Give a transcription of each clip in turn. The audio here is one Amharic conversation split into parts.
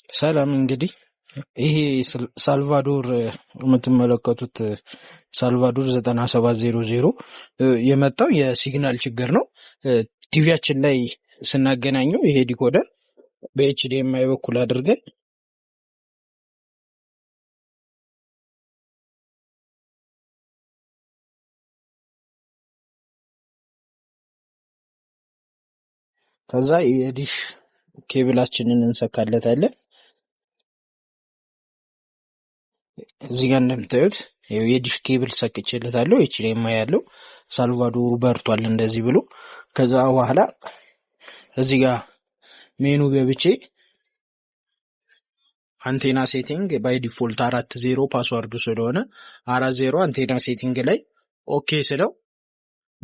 ሰላም፣ እንግዲህ ይሄ ሳልቫዶር የምትመለከቱት ሳልቫዶር 9700 የመጣው የ signal ችግር ነው። ቲቪያችን ላይ ስናገናኘው ይሄ decoder በ HDMI በኩል አድርገን ከዛ የ dish cable ኣችንን እንሰካለታለን። እዚህ ጋር እንደምታዩት የ dish cable ሰክቼለታለሁ። HDMI ያለው ሳልቫዶሩ በርቷል እንደዚህ ብሎ። ከዛ በኋላ እዚህ ጋር ሜኑ ገብቼ antenna setting by default 40 password ኡ ስለሆነ 40 antenna setting ላይ okay ስለው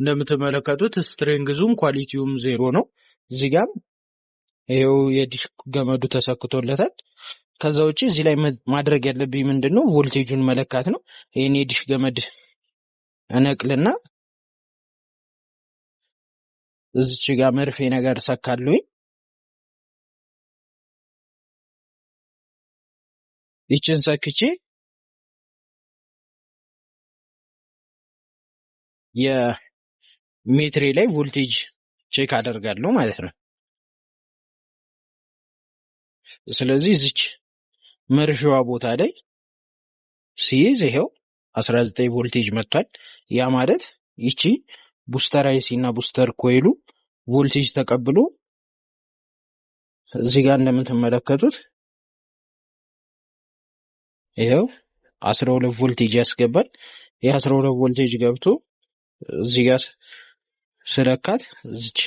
እንደምትመለከቱት strength ኡም quality ውም 0 ነው። እዚህ ጋር ይሄው የዲሽ ገመዱ ተሰክቶለታል። ከዛ ውጪ እዚህ ላይ ማድረግ ያለብኝ ምንድነው ቮልቴጁን መለካት ነው። ይሄን የዲሽ ገመድ እነቅልና እዚች ጋር መርፌ ነገር ሰካለሁኝ። ይችን ሰክቼ የሜትሬ ላይ voltage check አደርጋለሁ ማለት ነው። ስለዚህ እዚች መርፌዋ ቦታ ላይ ሲይዝ ይሄው 19 ቮልቴጅ መጥቷል። ያ ማለት ይቺ booster IC እና booster coil ኡ voltage ተቀብሎ እዚህ ጋር እንደምትመለከቱት ይሄው 12 ቮልቴጅ ያስገባል። ይሄ 12 ቮልቴጅ ገብቶ እዚህ ጋር ስለካት እዚች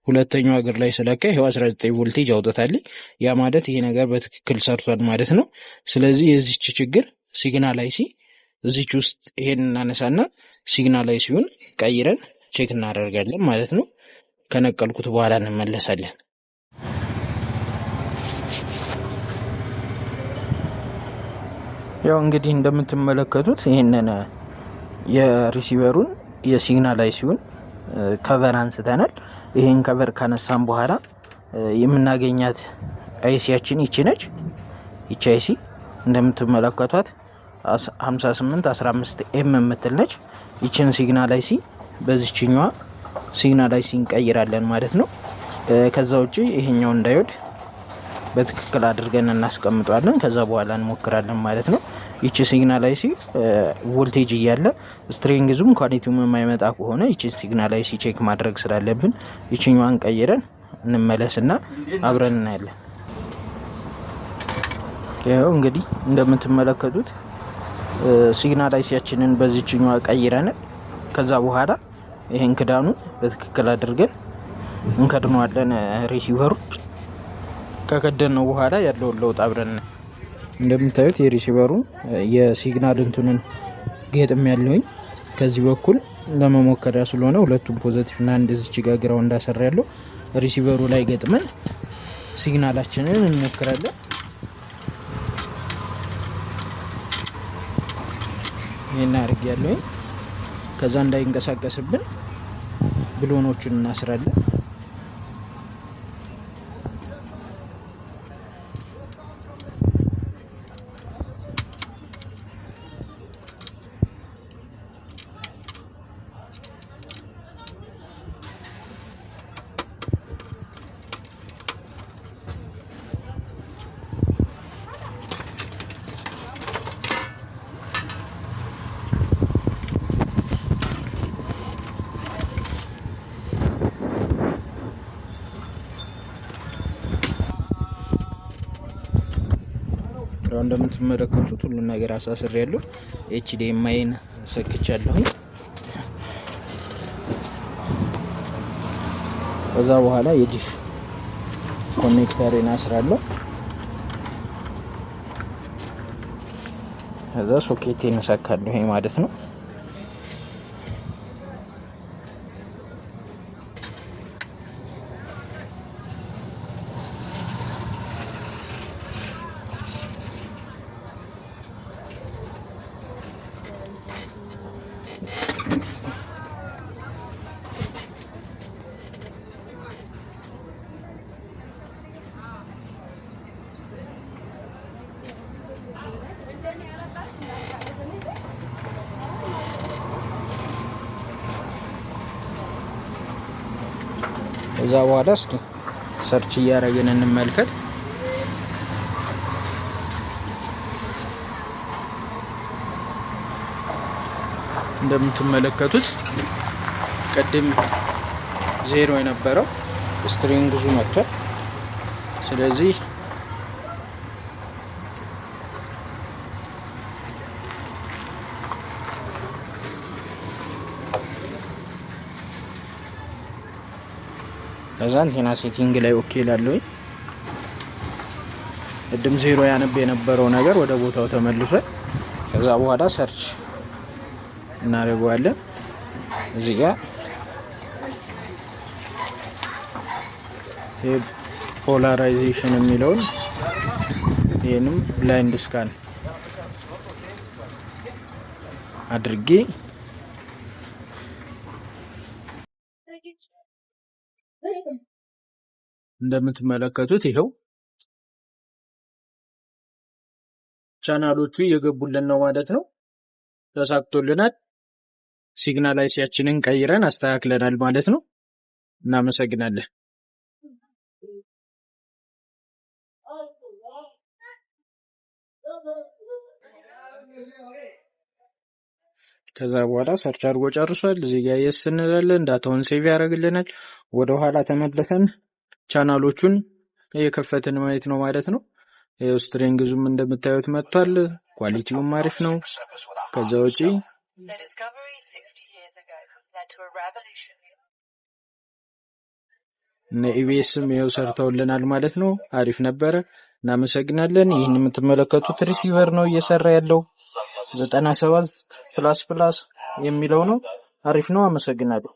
ሁለተኛው እግር ላይ ስለካ ይሄው 19 ቮልቴጅ አውጥታልኝ። ያ ማለት ይሄ ነገር በትክክል ሰርቷል ማለት ነው። ስለዚህ የዚች ችግር signal IC እዚች ውስጥ ይሄን እናነሳና signal IC ውን ቀይረን check እናደርጋለን ማለት ነው። ከነቀልኩት በኋላ እንመለሳለን። ያው እንግዲህ እንደምትመለከቱት ይሄንን የ receiver ኡን የ signal IC ውን cover አንስተናል። ይሄን cover ካነሳን በኋላ የምናገኛት IC ያችን ይቺ ነች። ይቺ IC እንደምትመለከቷት 58 15 M የምትል ነች። ይቺን signal IC በዚህኛዋ signal IC እንቀይራለን ማለት ነው። ከዛ ውጪ ይሄኛውን diode በትክክል አድርገን እናስቀምጠዋለን። ከዛ በኋላ እንሞክራለን ማለት ነው። ይቺ signal IC voltage እያለ strength ኡም quality ውም የማይመጣ ከሆነ ይቺ signal IC check ማድረግ ስላለብን ይቺኛዋን ቀይረን እንመለስና አብረን እናያለን። ይኸው እንግዲህ እንደምትመለከቱት signal IC ያችንን በዚህኛዋ ቀይረን ከዛ በኋላ ይሄን ክዳኑን በትክክል አድርገን እንከድነዋለን። receiver ኡ ከከደነው በኋላ ያለውን ለውጥ አብረን እንደምታዩት የ receiver ኡ የ signal እንትኑን ገጥም ያለውኝ ከዚህ በኩል ለመሞከሪያ ስለሆነ ሁለቱም positive እና እንደዚች ጋር ground እንዳሰራ ያለው receiver ኡ ላይ ገጥመን signal ኣችንን እንሞክራለን። ይሄን አድርግ ያለውኝ ከዛ እንዳይንቀሳቀስብን ብሎኖቹን እናስራለን። እንደምትመለከቱት ሁሉን ነገር አሳስሬያለሁ። HDMI ን ሰክቻለሁኝ። ከዛ በኋላ የ dish connector ኤን አስራለሁ። ከዛ ሶኬቴን እሰካለሁ ማለት ነው። ከዛ በኋላ እስኪ search እያደረግን እንመልከት። እንደምትመለከቱት ቅድም 0 የነበረው strength ኡ መጥቷል። ስለዚህ ከዛ antenna setting ላይ okay እላለሁ። ቅድም 0 ያነብ የነበረው ነገር ወደ ቦታው ተመልሷል። ከዛ በኋላ search እናደርገዋለን። እዚህ ጋር polarization የሚለውን ይህንም blind scan አድርጌ እንደምትመለከቱት ይኸው ቻናሎቹ እየገቡልን ነው ማለት ነው። ተሳክቶልናል። Signal IC ያችንን ቀይረን አስተካክለናል ማለት ነው። እናመሰግናለን። ከዛ በኋላ search አድርጎ ጨርሷል። እዚህ ጋር yes እንላለን። Data ውን save ያደርግልናል። ወደ ኋላ ተመልሰን ቻናሎቹን እየከፈትን ማየት ነው ማለት ነው። ይኸው strength ኡም እንደምታዩት መጥቷል። Quality ውም አሪፍ ነው። ከዛ ውጪ Their discovery 60 years ago led to a revolution. እነ ኢቢኤስም ይኸው ሰርተውልናል ማለት ነው። አሪፍ ነበረ። እናመሰግናለን። ይህን የምትመለከቱት receiver ነው እየሰራ ያለው፣ 97++ የሚለው ነው። አሪፍ ነው። አመሰግናለሁ።